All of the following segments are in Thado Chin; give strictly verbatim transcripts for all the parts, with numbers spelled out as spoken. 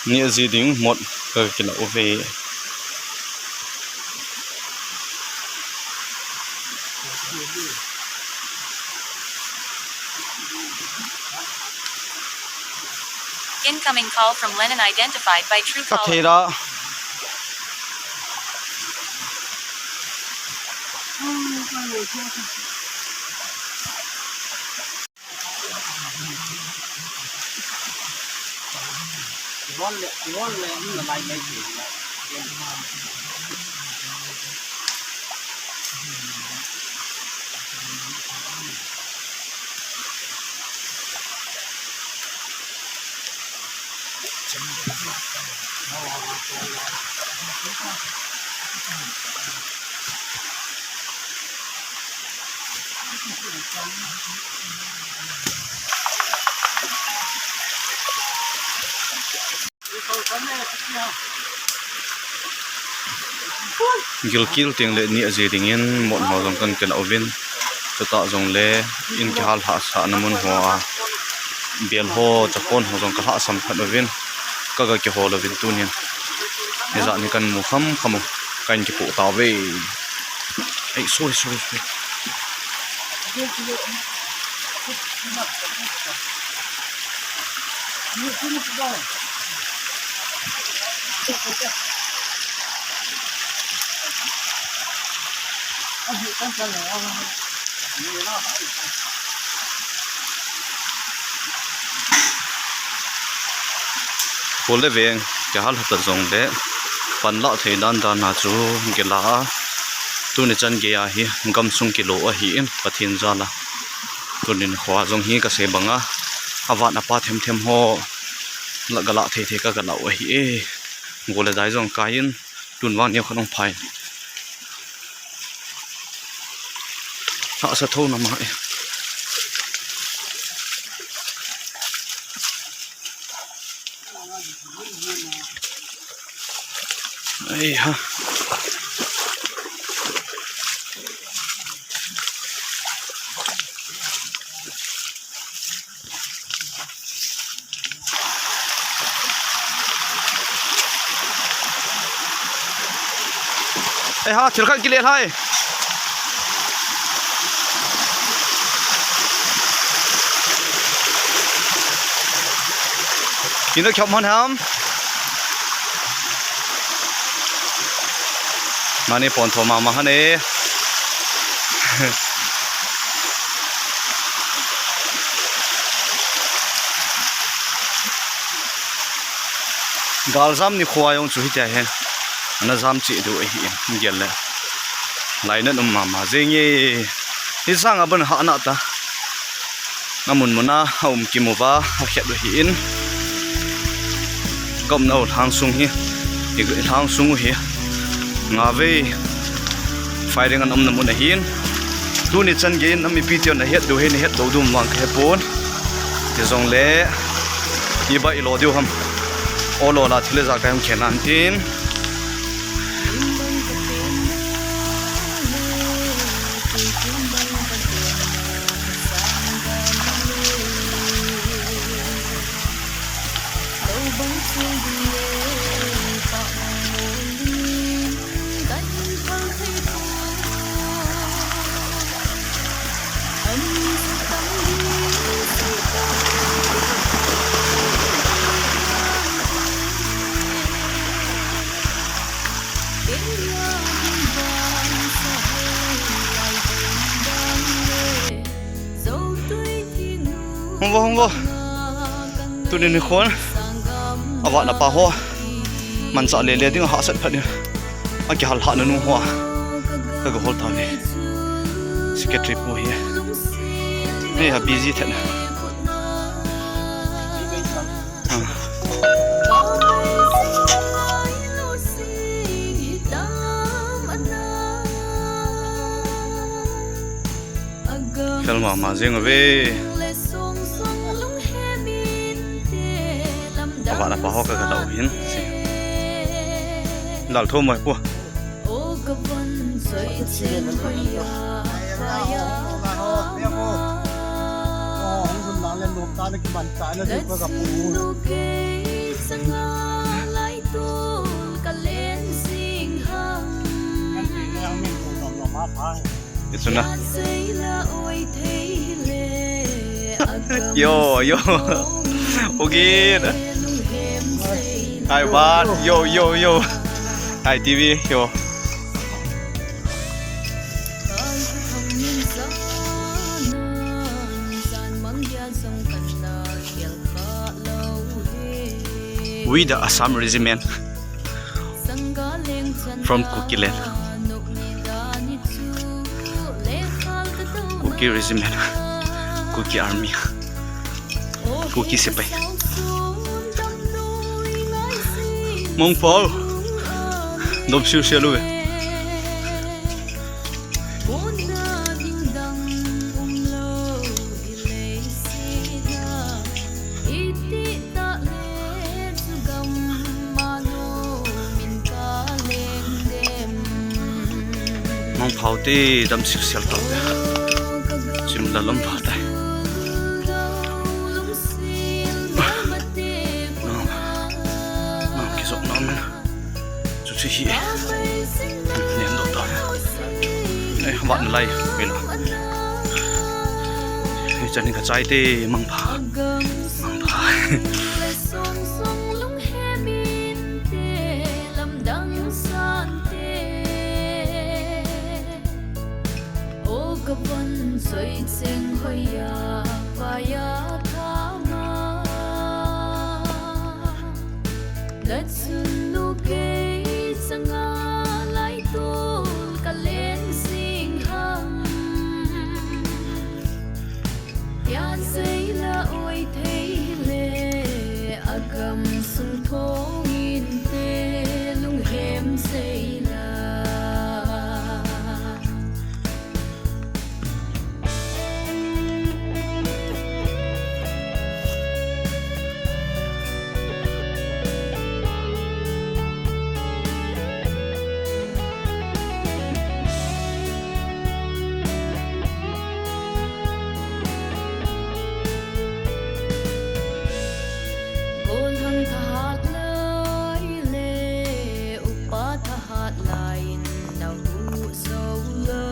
Neh ji ding mot ka kila uve. Incoming call from Lenin identified by Truecaller. Ka thei da. Gilkel teng le neh ji dingin mot ho jong kan kila uvin. Chutah jongle in kihal hahsatna mun hoa bel ho, chapon ho jong ka hahsam khat uvin. Ka ga kihol uvin tunin. Hijat hi kan mu kham kham u, kan kipoh tauve. Ei, sorry, sorry, sorry. Khol le veng kihal hata jongle, panlah thei dan dan a chu kila a, tuni chan geiya hi gamsung kilo ahin, Pathen jal a. Tunin kho a jong hi kasei banga, avat apa them them ho, la galah thei thei ka galah u ahi e. Go le dai jong kai in, tun vang neo khat hung phai. Hahsa tho na ma e. Ei ha. Ei ha, thil khat kile lhai. Kina khop man ham. Mani pon tho mama hane. Galjam nikho a jong chu hitia hi ana jam cheh diu ahin, gel le lainat um mama jenge. Hi sanga ban hahna ta. Amun muna aum kimu uva, akhet u ahin. Ka umna u lhang sung hi, i lhang sung u hi, nga vei firing ana umna mun ahin. Tuni chan geiyin mipi ten nahet diu hi, nahet lou diu vang kahepon. Hijongle, iba ilo diu ham. Olo la thil le ja kahin khen nan tin. Hung vo, hung vo. Tuni nikhon avat na pa ho manchah lele ding a hahsat phat in, akihal hahna nung ho a ka ga hol tauve. Secretary pu hi. Hei ha busy thet na. Fel mama jeng uve. Avat na pa ho ka ga lau hin. Lal tho mai pu. Isuna. Yo, yo. Again. Hi, what? Yo, yo, yo. Hi, T V. Yo. We the Assam Regiment from Kuki land. Kuki Regiment, Kuki Army, Kuki Sepai. Mongphao, dom siu siu lou ve. Mongphao te dam siu siu tau te. Chim la lom pha tai. Nang, nang kizop na man. Chu chu hi. Nen do ta. Ei, vat na lai, ve lo. Ei, chan ka chai te, mangpha. Mangpha. O ka von soi cheng hoiya, paya thama. Nachun nu kei changa lai tu ka leng sing ham. Pian sei la oi thei le, agam sung thong in te lunghem sei la. Golhang thahat lai le, upa thahat lai in nau tu so lo.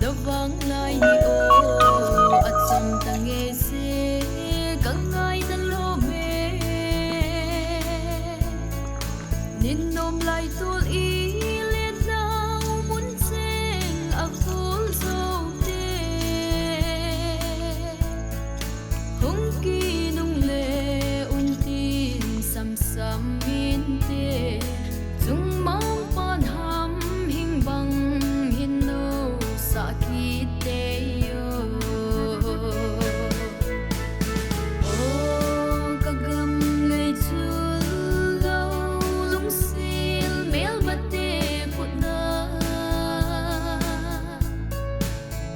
Davang lai ni o, acham ta nge se, ka ngai ta lo me. Nin nom lai tul i le nau mun cheng a kul zo te. Hung ki nung le um tin sam sam in te. Chung mang pan ham hing bang hin no sa ki te yo. O ka gam lei chu lo lungsil mel mate putna.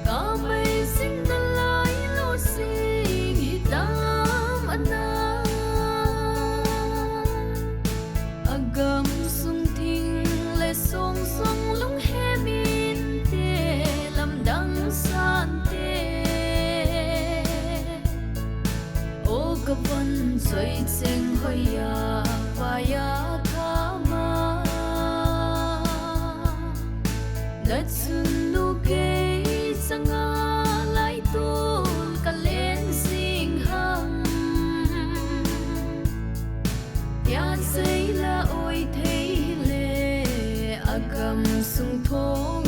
Ka mai sing na lai lo sing hi tam ana. Agam sung thing le song song lunghem in te lamdang san te. O ka von soi cheng hoiya, paya thama. Nachun nu kei changa lai tu ka leng sing ham. Pian sei la oi thei le, agam sung thong